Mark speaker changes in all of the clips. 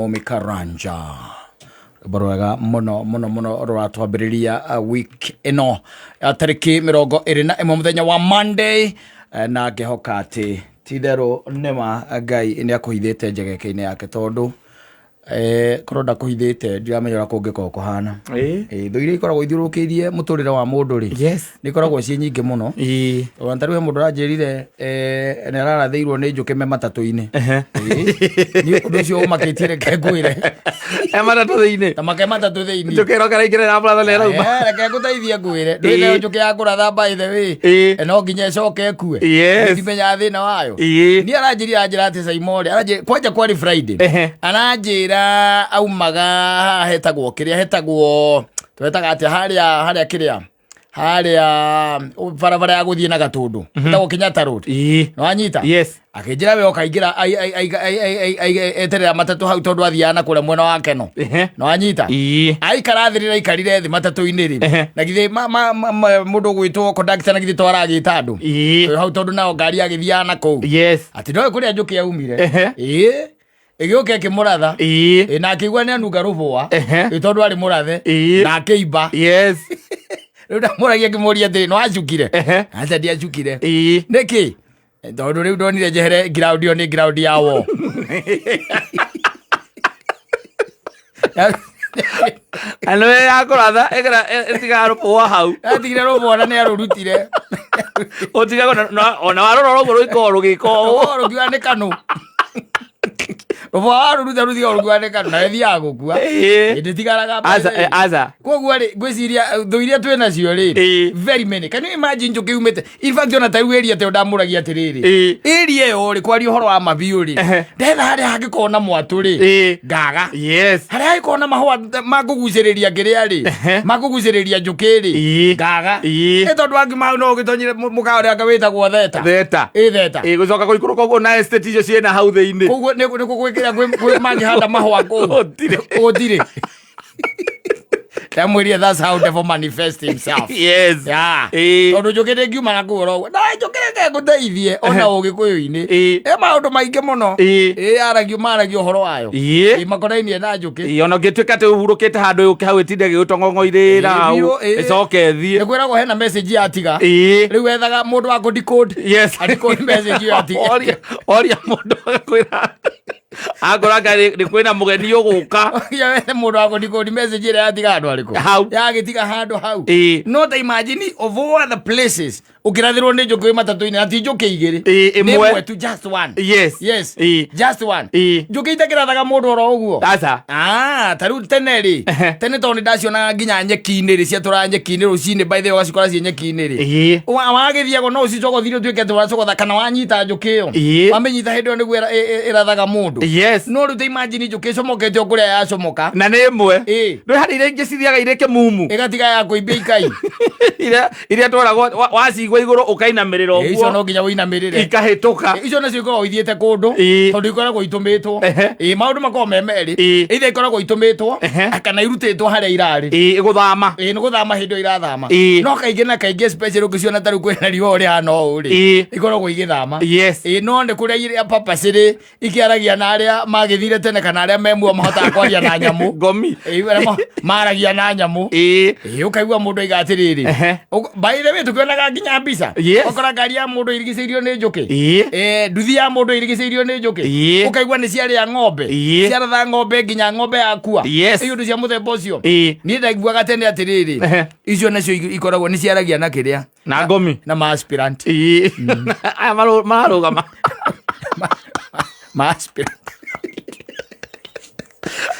Speaker 1: Naomi Karanja, rwĩmbo rwega mũno mũno mũno rũratwambĩrĩria week ĩno ya tarĩki 21 mũthenya wa Monday. Na ngĩhoka atĩ ti-itherũ nĩma Ngai nĩ akũhithĩte njegeke-inĩ yake, tondũ korwo ndakũhithĩte ndiramenya ũrĩa kũngĩkorwo kũhana. Thũ iria ikoragwo ithiũrũrũkĩirie mũtũrĩre wa mũndũ rĩ, nĩ ikoragwo ciĩ nyingĩ mũno. Ona ta rĩu he mũndũ ũranjĩrire nĩ ararathĩirwo nĩ njũkĩ me matatũ-inĩ. Niĩ ũndũ ũcio ũmakĩtie, reke ngwĩre.
Speaker 2: E matatũ thĩinĩ.
Speaker 1: Ta make matatũ thĩinĩ.
Speaker 2: Njũkĩ ĩroka raingĩra na brother na ĩrauma.
Speaker 1: Reke ngũteithie ngwĩre, ndũĩ nayo njũkĩ ya kũratha, by the way, no nginya ĩcoke ĩkue. Ndimenyaga thĩna wayo. Niĩ aranjĩrire, anjĩra atĩ Saimore aranjĩra kwanja kwarĩ Friday. Aranjĩra aumaga haha hetagwo kĩrĩa hetagwo, twetaga atĩa harĩa kĩrĩa harĩa barabara ya gũthiĩ na Gatũndũ, hetagwo Kenyatta Road. Nĩwanyita?
Speaker 2: Yes.
Speaker 1: Akĩnjĩra we okaingĩra eterera matatũ hau, tondũ athiaga na kũrĩa mwena wa Keno. Nĩwanyita? Aikara thĩ, rĩrĩa aikarire thĩ matatũ-inĩ rĩ, na githĩ mũndũ ũgwĩtwo conductor, na githĩ to aragĩta andũ hau, tondũ nao ngari agĩthiaga na kũu, atĩ ndoĩ kũrĩa njũkĩ yaumire. Ĩĩ, ĩgĩũka ĩkĩmũratha. Ĩ, na akĩigua nĩ anunga rũbũa. Ĩ, tondũ arĩ mũrathe. Na akĩimba. Rĩu ndamũragia ngĩmũria atĩrĩ, no acukire? Aca, ndiacukire. Nĩkĩ? Tondũ rĩu ndonire njehere ground ĩyo nĩ ground ya wo.
Speaker 2: Na nĩwe ya kũratha ĩkĩra ĩtigaga rũbũa hau.
Speaker 1: Atigire rũbũa na nĩ arũrutire.
Speaker 2: Ũtigaga ona warora ũguo rũikoragwo rũgĩka ũũ.
Speaker 1: Rũbũa rũkiuga nĩ kanũ, rũbũa warũruta rũthiaga rũkiuga nĩ kanũ, na ĩthiaga gũkua. Ndĩtigaraga.
Speaker 2: Aca, aca.
Speaker 1: Koguo rĩ, ngwĩciria thũ iria twĩ nacio rĩ, very many. Can you imagine njũkĩ yumĩte, in fact ona ta rĩu area teo ndamũragia atĩrĩrĩ, area ĩyo rĩ, kwaria ũhoro wa mabiũ rĩ, ndetha harĩa hangĩkorwo na mwatũ rĩ, ngaga. Harĩa hangĩkorwo na mahũa makũgucĩrĩria kĩrĩa rĩ, makũgucĩrĩria njũkĩ rĩ, ngaga. Ĩ, tondũ angĩ mau no ũgĩtonyire mũkawa ũrĩa wĩtagwo Theta.
Speaker 2: Theta.
Speaker 1: Ĩ, Theta.
Speaker 2: Ĩĩ, gũcoka gũikũrũka ũguo na estate icio ciĩna hau thĩinĩ.
Speaker 1: Koguo nĩ gwĩkĩra kwĩ mangĩhanda mahũa kũu?
Speaker 2: Gũtirĩ.
Speaker 1: Gũtirĩ. Ndamwĩrire that's how devil manifest himself. Tondũ njũkĩ ndĩngiuma na kũu oro ũguo na njũkĩ, reke ngũteithie, ona ũgĩkũyũ-inĩ ĩ maũndũ maingĩ mũno. Ĩ, aragio maragia ũhoro wayo. Ĩ, makonainie na njũkĩ.
Speaker 2: Ĩĩ, ona ũngĩtuĩka atĩ ũhurũkĩte handũ yũke hau ĩtinde gĩgũtong'ong'oirĩra hau,
Speaker 1: biũ, ĩĩ.
Speaker 2: ĩcoke ĩthiĩ.
Speaker 1: Nĩ kwĩragwo hena message yatiga. Rĩu wethaga mũndũ wa kũ-decode. A-decode message ĩyo yatiga.
Speaker 2: Oria mũndũ agakwĩra akora ngai nĩ kwĩna mũgeni ũgũka.
Speaker 1: Ya, wethe mũndũ wa kũ-decode message ĩrĩa yatiga handũ harĩkũ.
Speaker 2: Hau.
Speaker 1: Yagĩtiga handũ hau. No ta imagine of all other places ũkĩrathĩrwo nĩ njũkĩ wĩ matatũ-inĩ, na ti njũkĩ igĩrĩ.
Speaker 2: Ĩĩ,
Speaker 1: Nĩ
Speaker 2: ĩmwe.
Speaker 1: ĩmwe tu, just one. Yes. Just one. Njũkĩ itakĩrathaga mũndũ oro ũguo.
Speaker 2: Aca.
Speaker 1: Ah, ta rĩu tene rĩ, tene tondũ nĩ ndacionaga nginya nyeki-inĩ rĩ, ciatũraga nyeki-inĩ rũcinĩ, by the way, ũgacikora ciĩ nyeki-inĩ rĩ. Wagĩthiago no ũcicogothire ũtuĩke atĩ wacogotha kana wanyita njũkĩ ĩyo. Wamĩnyita hĩndĩ ĩyo nĩguo ĩrathaga mũndũ. No rĩu ta imagine njũkĩ ĩcomokete o kũrĩa yacomoka.
Speaker 2: Na nĩ ĩmwe. Ndũĩ harĩ iria ingĩ cithiaga irĩ kĩmumu.
Speaker 1: Ĩgatiga ya kũimbia ikai.
Speaker 2: Iria twaragwo wacigua igũrũ ũkainamĩrĩra.
Speaker 1: Icio
Speaker 2: ũguo
Speaker 1: no nginya ũinamĩrĩre.
Speaker 2: Ikahĩtũka.
Speaker 1: Icio nacio ikoragwo ithiĩte kũndũ, tondũ ikoragwo itũmĩtwo. Ĩĩ, maũndũ makoragwo me merĩ. Either ikoragwo itũmĩtwo kana irutĩtwo harĩa irarĩ.
Speaker 2: Ĩĩ, ĩgũthama.
Speaker 1: Ĩĩ, nĩ gũthama hĩndĩ ĩyo irathama. No kaingĩ na kaingĩ, especially ũngĩciona ta rĩu kwĩna riũa rĩhana ũũ rĩ, ikoragwo igĩthama. Ĩĩ, no nĩ kũrĩa iria purposely ikĩaragia na arĩa magĩthire tene kana arĩa me muoyo mahotaga kwaria na nyamũ.
Speaker 2: Ngomi.
Speaker 1: Ĩĩ, arĩa maragia na nyamũ. Ĩĩ, ũkaigua mũndũ aiga atĩrĩrĩ, by the way, tũkĩonaga nginya mbica. Ũkora ngari ya mũndũ irigicĩirio nĩ njũkĩ. Nduthi ya mũndũ irigicĩirio nĩ njũkĩ. Ũkaigua nĩ ciarĩa ng'ombe. Ciaratha ng'ombe nginya ng'ombe yakua. Ĩ, ũndũ cia mũthemba ũcio. Niĩ ndaiguaga tene atĩrĩrĩ, icio nacio ikoragwo nĩ ciaragia na kĩrĩa,
Speaker 2: na ngomi,
Speaker 1: na ma aspirant.
Speaker 2: Ĩĩ. Aya mararũgama.
Speaker 1: Ma aspirant.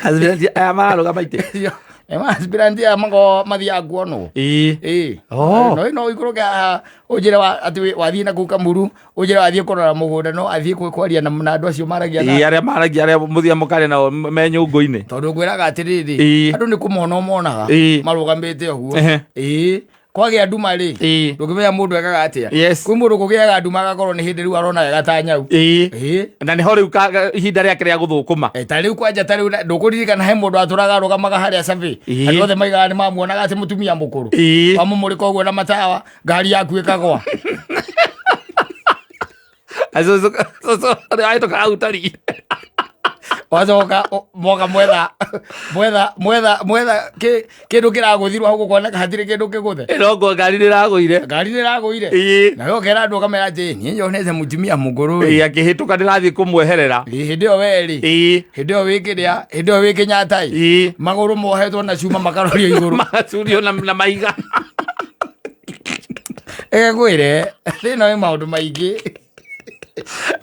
Speaker 2: Aspirant aya mararũgama itĩ.
Speaker 1: Ma aspirant aya mago mathiaga kuonwo. Ĩĩ.
Speaker 2: Oh.
Speaker 1: No no ikũrũke haha ũnjĩre atĩ wathiĩ na kũu Kamuru, ũnjĩre wathiĩ kũrora mũgũnda, no athiĩ kwaria na andũ acio maragia na
Speaker 2: Ĩĩ, arĩa maragia, arĩa mũthia mũkaria nao me nyũngũ-inĩ.
Speaker 1: Tondũ ngwĩraga atĩrĩrĩ, andũ nĩ kũmona ũmonaga marũgamĩte ũguo. Ĩĩ, kwagĩa nduma rĩ, ndũngĩmenya mũndũ ekaga atĩa. Kwĩ mũndũ kũgĩaga nduma agakorwo nĩ hĩndĩ rĩu arona wega ta nyau. Ĩĩ.
Speaker 2: Na nĩho rĩu ihinda rĩake rĩa gũthũkũma.
Speaker 1: Ta rĩu kwanja, ta rĩu ndũkũririkana he mũndũ atũraga arũgamaga harĩa Survey? Andũ othe maigaga nĩ mamuonaga atĩ mũtumia mũkũrũ. Wamũmũrĩka ũguo na matawa, ngari yaku ĩkagwa.
Speaker 2: Cũcũ ahĩtũkaga hau tari.
Speaker 1: Wacoka moka mwetha mwetha mwetha mwetha kĩndũ kĩragũthirwo hau gũkoneka hatirĩ kĩndũ kĩgũthe.
Speaker 2: Ĩrongo ngari nĩragũire.
Speaker 1: Ngari nĩragũire.
Speaker 2: Ĩĩ.
Speaker 1: Nawe ũkera andũ ũkamera atĩ niĩ nyonete mũtumia mũkũrũ
Speaker 2: Ĩĩ, akĩhĩtũka ndĩrathiĩ kũmweherera.
Speaker 1: Ĩ, hĩndĩ ĩyo we rĩ,
Speaker 2: Ĩĩ.
Speaker 1: hĩndĩ ĩyo wĩ kĩrĩa, hĩndĩ ĩyo wĩ Kenyatta ĩ,
Speaker 2: Ĩĩ.
Speaker 1: magũrũ mohetwo na cuma makarorio igũrũ.
Speaker 2: Magacurio na mahiga.
Speaker 1: Ĩgakwĩre thĩna wĩ maũndũ maingĩ.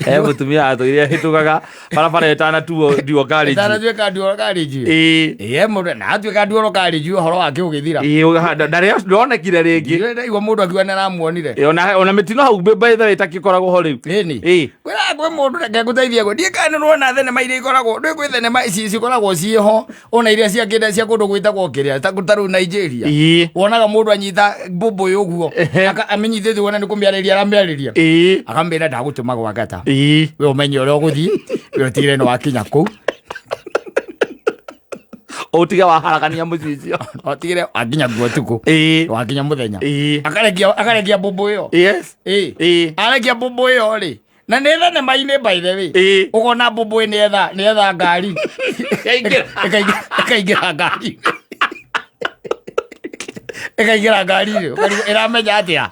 Speaker 2: He mũtumia atũire ahĩtũkaga barabara ĩtanatuo nduo carriage.
Speaker 1: Ĩtanatuĩka nduo carriage.
Speaker 2: Ĩĩ.
Speaker 1: Ĩĩ, mũndũ na atuĩka nduo carriage ũhoro wake ũgĩthira.
Speaker 2: Ĩĩ, ndarĩ ndonekire rĩngĩ.
Speaker 1: Ndirĩ ndaigua mũndũ akiuga nĩaramuonire.
Speaker 2: Ĩĩ, ona mĩtino hau by the way ĩtakĩkoragwo ho rĩu.
Speaker 1: Ĩni.
Speaker 2: Ĩĩ.
Speaker 1: Kwĩra kwĩ mũndũ reke ngũteithie gũ. Ndiĩ kana nĩũrona thenema iria ikoragwo, ndũĩ kwĩ thenema ici cikoragwo ciĩ ho, ona iria cia kĩrĩa cia kũndũ gwĩtagwo kĩrĩa, ta rĩu Nigeria.
Speaker 2: Ĩĩ.
Speaker 1: Wonaga mũndũ anyita mbũmbũĩ ũguo,
Speaker 2: Ehe.
Speaker 1: amĩnyitĩte ũguo na nĩ kũmĩarĩria aramĩarĩria.
Speaker 2: Ĩĩ.
Speaker 1: Akamĩra ndagũtũma gwa ngata.
Speaker 2: Ĩĩ.
Speaker 1: We ũmenye ũrĩa ũgũthiĩ, we ũtigĩre nĩ wakinya kũu.
Speaker 2: Ũtige waharagania mũciĩ ũcio.
Speaker 1: Ũtigĩre wakinya kuo ũtukũ.
Speaker 2: Ĩĩ.
Speaker 1: Wakinya mũthenya.
Speaker 2: Ĩĩ.
Speaker 1: Akarekia mbũmbũĩ ĩyo.
Speaker 2: Yes.
Speaker 1: Ĩĩ.
Speaker 2: Ĩĩ.
Speaker 1: Arekia mbũmbũĩ ĩyo rĩ, na nĩ thenema-inĩ by the way.
Speaker 2: Ĩĩ.
Speaker 1: Ũkona mbũmbũĩ nĩetha ngari.
Speaker 2: Ĩkaingĩra.
Speaker 1: Ĩkaingĩra ngari. Ĩkaingĩra ngari-inĩ. Ũkarigwo ĩramenya atĩa?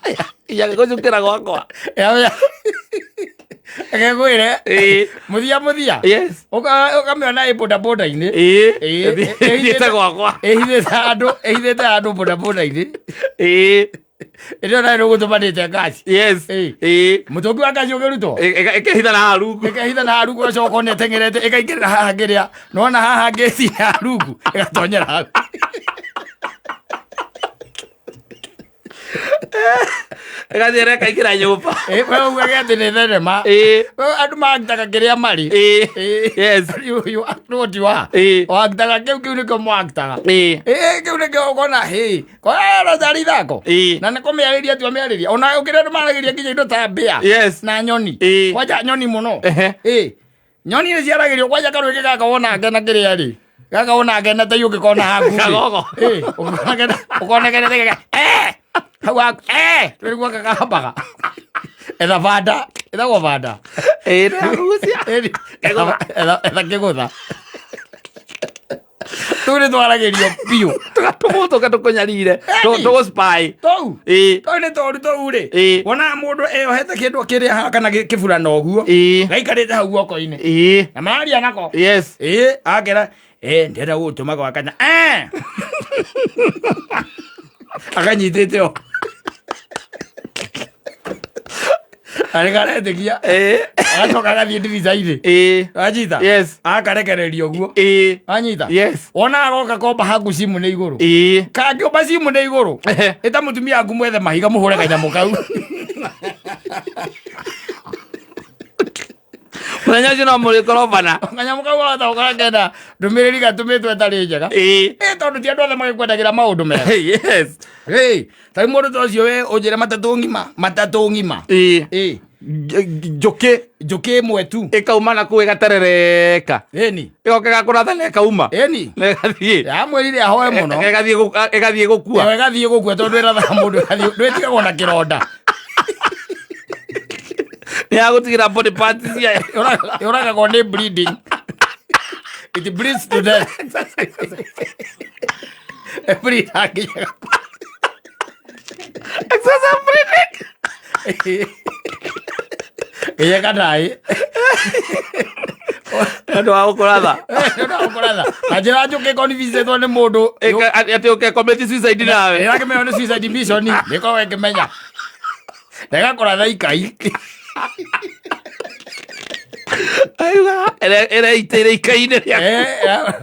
Speaker 2: Yagĩgũcukĩra gwakwa.
Speaker 1: Ĩramenya. Ĩgekwĩre.
Speaker 2: Ĩĩ.
Speaker 1: Mũthia mũthia.
Speaker 2: Yes.
Speaker 1: Ũkamĩona ĩ bodaboda-inĩ.
Speaker 2: Ĩĩ.
Speaker 1: Ĩĩ.
Speaker 2: Ĩthiĩte gwakwa.
Speaker 1: Ĩhithĩte andũ, ĩhithĩte andũ bodaboda-inĩ.
Speaker 2: Ĩĩ.
Speaker 1: Ĩrĩa nayo nĩũgũtũmanĩte ngaci.
Speaker 2: Yes.
Speaker 1: Ĩĩ.
Speaker 2: Ĩĩ.
Speaker 1: Mũtũngi wa ngaci ũkĩrutwo.
Speaker 2: Ĩkĩhitha na haha rungu.
Speaker 1: Ĩkehitha na rungu ũgacoka ũkona ĩteng'erete ĩkaingĩrĩra haha kĩrĩa. Nĩwona haha ngĩti ya rungu ĩgatonyera hau.
Speaker 2: Ĩgathiĩ ĩkaingĩra nyũmba.
Speaker 1: Ĩĩ, we ugage atĩ nĩ thenema.
Speaker 2: Ĩĩ.
Speaker 1: We andũ maaktaga kĩrĩa marĩ.
Speaker 2: Ĩĩ.
Speaker 1: Ĩĩ.
Speaker 2: Yes.
Speaker 1: You act what you are.
Speaker 2: Ĩĩ.
Speaker 1: Waktaga kĩu kĩu nĩkĩo mwaktaga.
Speaker 2: Ĩĩ.
Speaker 1: Ĩĩ, kĩu nĩkĩo ũkona hĩ. Kora tarĩ ithako.
Speaker 2: Ĩĩ.
Speaker 1: Na nĩ kũmĩarĩria tu amĩarĩria. Ona ũkĩrĩa andũ maragĩria nginya indo ta mbĩa.
Speaker 2: Yes.
Speaker 1: Na nyoni.
Speaker 2: Ĩĩ.
Speaker 1: Kwanja nyoni mũno.
Speaker 2: Ehe.
Speaker 1: Ĩĩ. Nyoni nĩ ciaragĩrio kwanja karwĩgĩ gaka wona ngena kĩrĩa rĩ. Gaka wona ngena ta ũngĩkona haku. rĩ.
Speaker 2: Kagogo.
Speaker 1: Ĩĩ, ũngĩkona ngena ũkona ngena ta gaka. Eh! Hau haku. Eh! Rĩu gakahambaga. Etha banda. Ĩtagwo banda.
Speaker 2: Ĩĩ, nĩyagucia.
Speaker 1: Ĩni. Etha kĩgũtha. Tũu nĩ twaragĩrio biũ.
Speaker 2: Tũgatũmwo tũka tũkũnyarire.
Speaker 1: Ĩni.
Speaker 2: Tũgũ spy.
Speaker 1: Tũu.
Speaker 2: Ĩĩ.
Speaker 1: Tũu nĩ tũru tũu rĩ.
Speaker 2: Ĩĩ.
Speaker 1: Wonaga mũndũ eyohete kĩndũ kĩrĩa haha kana kĩburana ũguo.
Speaker 2: Ĩĩ.
Speaker 1: Gaikarĩte hau guoko-inĩ.
Speaker 2: Ĩĩ.
Speaker 1: Na mararia nako.
Speaker 2: Yes.
Speaker 1: Ĩĩ, akera, ĩĩ, ndĩrenda gũgũtũma gwa kanya. Eh! Akanyitĩte o. Arĩ karetĩkia.
Speaker 2: Ĩĩ.
Speaker 1: Agacoka agathiĩ ndirica-inĩ.
Speaker 2: Ĩĩ.
Speaker 1: Wanyita?
Speaker 2: Yes.
Speaker 1: Akarekereria ũguo.
Speaker 2: Ĩĩ.
Speaker 1: Wanyita?
Speaker 2: Yes.
Speaker 1: Wona agoka komba haku cimu nĩ igũrũ.
Speaker 2: Ĩĩ.
Speaker 1: Kangĩũmba cimu nĩ igũrũ.
Speaker 2: Ehe.
Speaker 1: Ĩta mũtumia waku mwethe mahiga mũhũre kanyamũ kau.
Speaker 2: Mũthenya ũcio no mũrĩkorobana.
Speaker 1: Kanyamũ kau wahota gũkora kena ndũmĩrĩri gatũmĩtwo ĩtarĩ njega.
Speaker 2: Ĩĩ.
Speaker 1: Ĩ tondũ ti andũ othe magĩkwendagĩra maũndũ mega.
Speaker 2: Yes.
Speaker 1: Ĩ, ta rĩu mũndũ ta ũcio we ũnjĩre matatũ ng'ima, matatũ ng'ima.
Speaker 2: Ĩĩ.
Speaker 1: Ĩ,
Speaker 2: Njũkĩ
Speaker 1: njũkĩ ĩmwe tu.
Speaker 2: ĩkauma na kũu ĩgaterereka.
Speaker 1: Ĩni.
Speaker 2: Ĩgoka ĩgakũratha na ĩkauma.
Speaker 1: Ĩni.
Speaker 2: Na ĩgathiĩ.
Speaker 1: Yamwĩrire ahoe mũno.
Speaker 2: Ĩgathiĩ gũkua.
Speaker 1: Ĩyo ĩgathiĩ gũkua tondũ ĩrathaga mũndũ ĩgathiĩ ndwĩtigagwo na kĩronda.
Speaker 2: Nĩ yagũtigĩra body parts ciayo.
Speaker 1: Yũragagwo nĩ bleeding. It bleeds to death. Bleed nginya
Speaker 2: Excessive bleeding.
Speaker 1: nginya kataĩ.
Speaker 2: Nĩ ũndũ wa gũkũratha.
Speaker 1: Ũratha. Na njĩra njũkĩ convince-ĩtwo nĩ mũndũ.
Speaker 2: Atĩ ũke commit suicide nawe.
Speaker 1: Ĩrakĩmenya nĩ suicide mission. Nĩkorwo ĩkĩmenya. Na ĩgakũratha ikai.
Speaker 2: Aiuga ĩreitĩire ikai-inĩ rĩaku.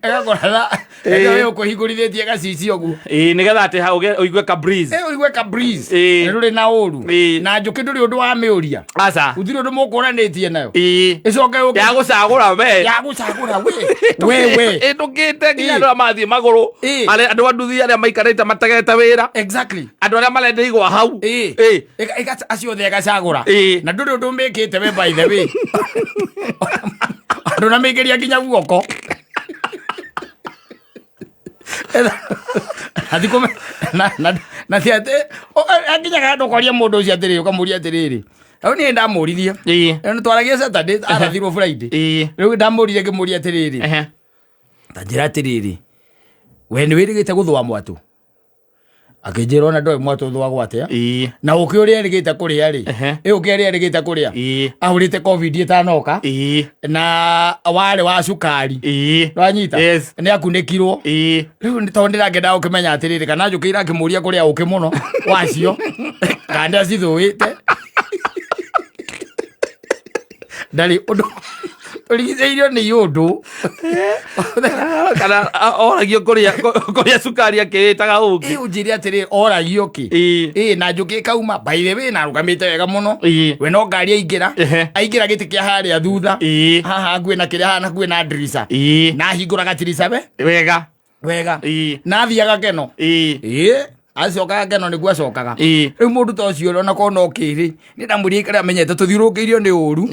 Speaker 1: Ĩgakũratha. Ĩyo ũkũhingũrithĩtie gacicio ũguo.
Speaker 2: Ĩĩ, nĩgetha atĩ ha ũigue ka breeze.
Speaker 1: Ĩ ũigue ka breeze.
Speaker 2: Ĩĩ.
Speaker 1: Na ndũrĩ na ũru.
Speaker 2: Ĩĩ.
Speaker 1: Na njũkĩ ndũrĩ ũndũ wamĩũria.
Speaker 2: Aca.
Speaker 1: Gũtirĩ ũndũ mũkũranĩtie nayo.
Speaker 2: Ĩĩ.
Speaker 1: Ĩcoke yũke.
Speaker 2: Ya gũcagũra we.
Speaker 1: Ya gũcagũra we. We we.
Speaker 2: Ĩtũkĩte nginya
Speaker 1: Ĩĩ.
Speaker 2: andũ arĩa mathiĩ magũrũ.
Speaker 1: Ĩĩ.
Speaker 2: Arĩa andũ a nduthi arĩa maikarĩte mategete wĩra.
Speaker 1: Exactly.
Speaker 2: Andũ arĩa marenda igwa hau.
Speaker 1: Ĩĩ.
Speaker 2: Ĩĩ.
Speaker 1: Acio othe ĩgacagũra.
Speaker 2: Ĩĩ.
Speaker 1: Na ndũrĩ ũndũ ũmĩkĩte we by the way. Ndũnamĩingĩria nginya guoko. Na ti atĩ akinyaga handũ ũkoria mũndũ ũcio atĩrĩrĩ ũkamũria atĩrĩrĩ Rĩu niĩ ndamũririe. Rĩu twaragia Saturday, arathirwo Friday. Rĩu ndamũririe, ngĩmũria atĩrĩrĩ, ta njĩra atĩrĩrĩ, we nĩ wĩrĩgĩte gũthũa mwatũ? Akĩnjĩra ona ndoĩ mwatũ ũthũagwo atĩa. Na ũkĩ ũrĩa erĩgĩte kũrĩa rĩ, ĩ ũkĩ ũrĩa erĩgĩte kũrĩa, ahũrĩte COVID ĩtanoka, na warĩ wa cukari. Wanyita?
Speaker 2: Yes.
Speaker 1: Nĩ akunĩkirwo. Rĩu tondũ ndĩrakĩenda gũkĩmenya atĩrĩrĩ, kana njũkĩ irakĩmũria kũrĩa ũkĩ mũno wacio, kana ndacithũĩte. Ndarĩ ũndũ tũrigicĩirio nĩ ũndũ.
Speaker 2: Kana oragio kũrĩa cukari akĩĩtaga ũkĩ.
Speaker 1: Ĩ ũnjĩre atĩrĩ, oragio kĩ? Ĩ na njũkĩ ĩkauma. By the way, na arũgamĩte wega mũno. We no ngari aingĩra. Aingĩra gĩtĩ kĩa harĩa thutha. Haha hakuhĩ na kĩrĩa, haha hakuhĩ na ndirica. Na ahingũra gatirica we
Speaker 2: Wega.
Speaker 1: Wega. Na athiaga keno. Ĩ acokaga keno nĩguo acokaga. Rĩu mũndũ ta ũcio ona korwo no kĩrĩ nĩ ndamwĩrire aikare amenyete tũthiũrũrũkĩirio nĩ ũru.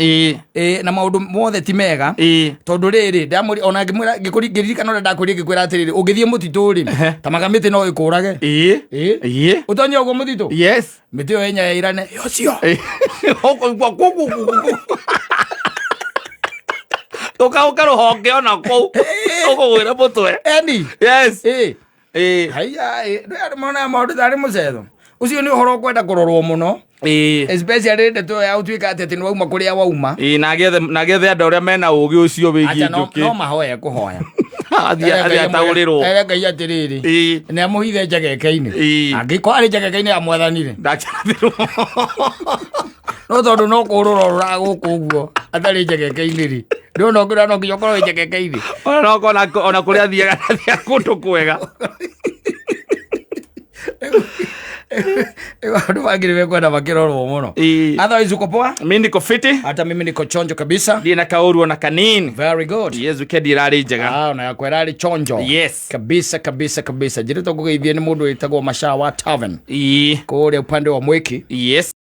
Speaker 1: Ĩ na maũndũ mothe ti mega. Tondũ rĩrĩ ndamwĩrire ona ngĩmwĩra ngĩririkana ũrĩa ndakwĩrire, ngĩkwĩra atĩrĩrĩ, ũngĩthiĩ mũtitũ rĩ, tamaga mĩtĩ no ĩkũrage. Ĩ ũtonye ũguo mũtitũ.
Speaker 2: Yes.
Speaker 1: Mĩtĩ ĩyo ĩnya ĩrane ũcio.
Speaker 2: Ũkũigua kũ. Ũkaũka rũhonge ona kũu ũkũgwĩra mũtwe.
Speaker 1: Eni.
Speaker 2: Yes.
Speaker 1: Ĩ haiya, ĩ ndũ andũ monaga maũndũ tarĩ mũcetho. Ũcio nĩ ũhoro ũkwenda kũrorwo mũno, especially ndeto ĩyo ya gũtuĩka atĩ nĩ wauma kũrĩa wauma.
Speaker 2: Ĩĩ, na gethe andũ arĩa mena ũgĩ ũcio wĩgiĩ
Speaker 1: Acha no,
Speaker 2: njũkĩ
Speaker 1: no mahoye kũhoya.
Speaker 2: Athiĩ ataũrĩrwo.
Speaker 1: Ere Ngai atĩrĩrĩ, nĩ amũhithe njegeke-inĩ. Angĩkorwo arĩ njegeke-inĩ ya mwathani rĩ,
Speaker 2: Ndakĩrathirwo.
Speaker 1: No tondũ no kũrũra ũrũraga gũkũ ũguo atarĩ njegeke-inĩ rĩ, ndĩrona ũngĩra no nginya ũkorwo wĩ njegeke-inĩ.
Speaker 2: Ona no ona kũrĩa athiaga, athiaga kũndũ kwega.
Speaker 1: Rĩu andũ mangĩ nĩ mekwenda makĩrorwo mũno. Otherwise uko poa?
Speaker 2: Mi niko fiti.
Speaker 1: Hata mimi niko chonjo kabisa.
Speaker 2: Ndirĩ na kaũru ona kanini.
Speaker 1: Very good.
Speaker 2: Yes, weekend ĩrarĩ njega.
Speaker 1: Ah, ona yakwa ĩrarĩ chonjo.
Speaker 2: Yes.
Speaker 1: Kabisa kabisa kabisa. Njĩrĩtwo ngũgeithie nĩ mũndũ wĩtagwo Mashawa Tavern, kũrĩa upande wa Mwiki.
Speaker 2: Yes.